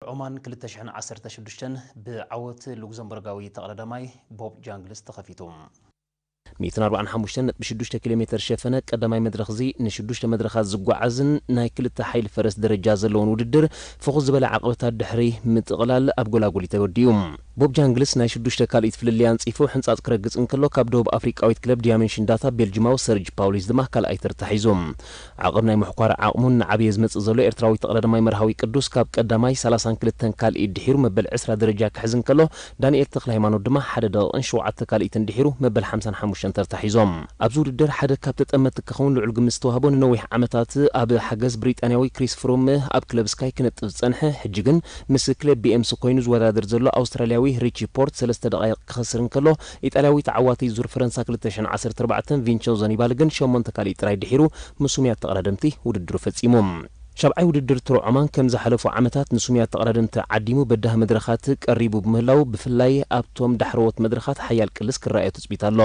ኦማን ክልተ ሽሕን ዓሰርተ ሽዱሽተን ብዓወት ሉክዘምበርጋዊ ተቐዳዳማይ ቦብ ጃንግልስ ተኸፊቱ። ሚእትን ኣርባዓን ሓሙሽተን ነጥቢ ሽዱሽተ ኪሎ ሜተር ሸፈነ ቀዳማይ መድረኽ እዚ ንሽዱሽተ መድረኻት ዝጓዓዝን ናይ ክልተ ሓይሊ ፈረስ ደረጃ ዘለዎን ውድድር ፍኹስ ዝበለ ዓቐበታት ድሕሪ ምጥቕላል ኣብ ጎላጉሊ ተወዲኡ። ቦብ ጃንግልስ ናይ ሽዱሽተ ካልኢት ፍልልይ ኣንጺፉ ሕንጻጽ ክረግጽ እንከሎ፣ ካብ ደቡብ ኣፍሪቃዊት ክለብ ዲያመንሽን ዳታ ቤልጅማዊ ሰርጅ ፓውሊስ ድማ ካልኣይ ተርታ ሒዙ። ዓቐብ ናይ ምሕኳር ዓቕሙን ንዓብየ ዝመጽእ ዘሎ ኤርትራዊ ተቐዳዳማይ መርሃዊ ቅዱስ ካብ ቀዳማይ ሰላሳን ክልተን ካልኢት ድሒሩ መበል ዕስራ ደረጃ ክሕዝ እንከሎ፣ ዳንኤል ተኽለ ሃይማኖት ድማ ሓደ ደቂቕን ሸውዓተ ካልኢትን ድሒሩ መበል ሓምሳን ሓሙሽተን ተርታ ሒዞም። ኣብዚ ውድድር ሓደ ካብ ተጠመትቲ ክኸውን ልዑል ግምት ዝተዋህቦ ንነዊሕ ዓመታት ኣብ ሓገዝ ብሪጣንያዊ ክሪስ ፍሩም ኣብ ክለብ ስካይ ክነጥፍ ዝጸንሐ፣ ሕጂ ግን ምስ ክለብ ቢኤምሲ ኮይኑ ዝወዳደር ዘሎ ኣውስትራልያዊ ሪቺ ፖርት ሰለስተ ደቓይቕ ክኸስር እንከሎ፣ ኢጣልያዊ ተዓዋቲ ዙር ፈረንሳ ክልተ ሽሕን ዓሰርተ ኣርባዕተን ቪንቸንዞ ኒባሊ ግን ሸሞንተ ካልኢት ጥራይ ድሒሩ ምስ ሱሙያት ተቐዳደምቲ ውድድሩ ፈጺሙ። ሻብዓይ ውድድር ቱር ዖማን ከም ዝሓለፉ ዓመታት ንሱሙያት ተቐዳደምቲ ዓዲሙ በዳሂ መድረኻት ቀሪቡ ብምህላው፣ ብፍላይ ኣብቶም ዳሕረዎት መድረኻት ሓያል ቅልስ ክረኣዮ ትጽቢት ኣሎ።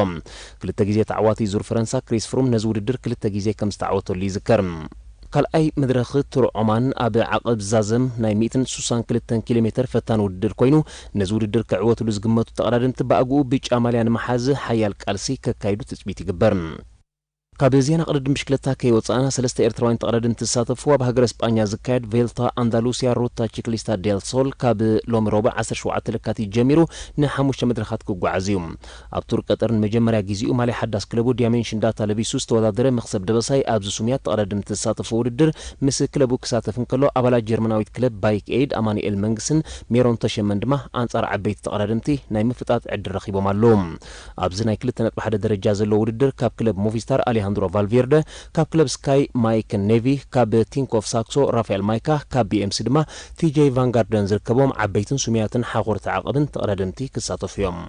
ክልተ ግዜ ተዓዋቲ ዙር ፈረንሳ ክሪስ ፍሩም ነዚ ውድድር ክልተ ግዜ ከም ዝተዓወተሉ ይዝከር። ካልኣይ መድረኽ ቱር ዖማን ኣብ ዓቐብ ዛዘም ናይ ሚእትን ስሳን ክልተን ኪሎ ሜተር ፈታኒ ውድድር ኮይኑ፣ ነዚ ውድድር ክዕወትሉ ዝግመቱ ተቐዳደምቲ ብኣግኡ ብጫ ማልያ ንምሓዝ ሓያል ቃልሲ ከካይዱ ትጽቢት ይግበር። ካብ ዜና ቅድድም ብሽክለታ ከይወጻእና፣ ሰለስተ ኤርትራውያን ተቐዳደምቲ ዝሳተፍዎ ኣብ ሃገረ ስጳኛ ዝካየድ ቬልታ ኣንዳሉስያ ሩታ ቺክሊስታ ዴል ሶል ካብ ሎሚ ረቡዕ ዓሰርተ ሸውዓተ ለካቲት ጀሚሩ ንሓሙሽተ መድረኻት ክጓዓዝ እዩ። ኣብ ቱር ቀጠር ንመጀመርያ ግዜኡ ማልያ ሓዳስ ክለቡ ዲያሜንሽን ዳታ ለቢሱ ዝተወዳደረ መኽሰብ ደበሳይ ኣብዚ ሱሙያት ተቐዳደምቲ ዝሳተፍዎ ውድድር ምስ ክለቡ ክሳተፍ እንከሎ፣ ኣባላት ጀርመናዊት ክለብ ባይክ ኤይድ ኣማኑኤል መንግስን ሜሮን ተሸመን ድማ ኣንጻር ዓበይቲ ተቐዳደምቲ ናይ ምፍጣጥ ዕድል ረኺቦም ኣለዉ። ኣብዚ ናይ ክልተ ነጥቢ ሓደ ደረጃ ዘለዎ ውድድር ካብ ክለብ ሞቪስታር ኣሌሃንድሮ ቫልቬርደ፣ ካብ ክለብ ስካይ ማይክ ኔቪ፣ ካብ ቲንኮፍ ሳክሶ ራፋኤል ማይካ፣ ካብ ቢኤምሲ ድማ ቲጀይ ቫንጋርደን ዝርከቦም ዓበይትን ሱሙያትን ሓኾርቲ ዓቐብን ተቐዳደምቲ ክሳተፉ እዮም።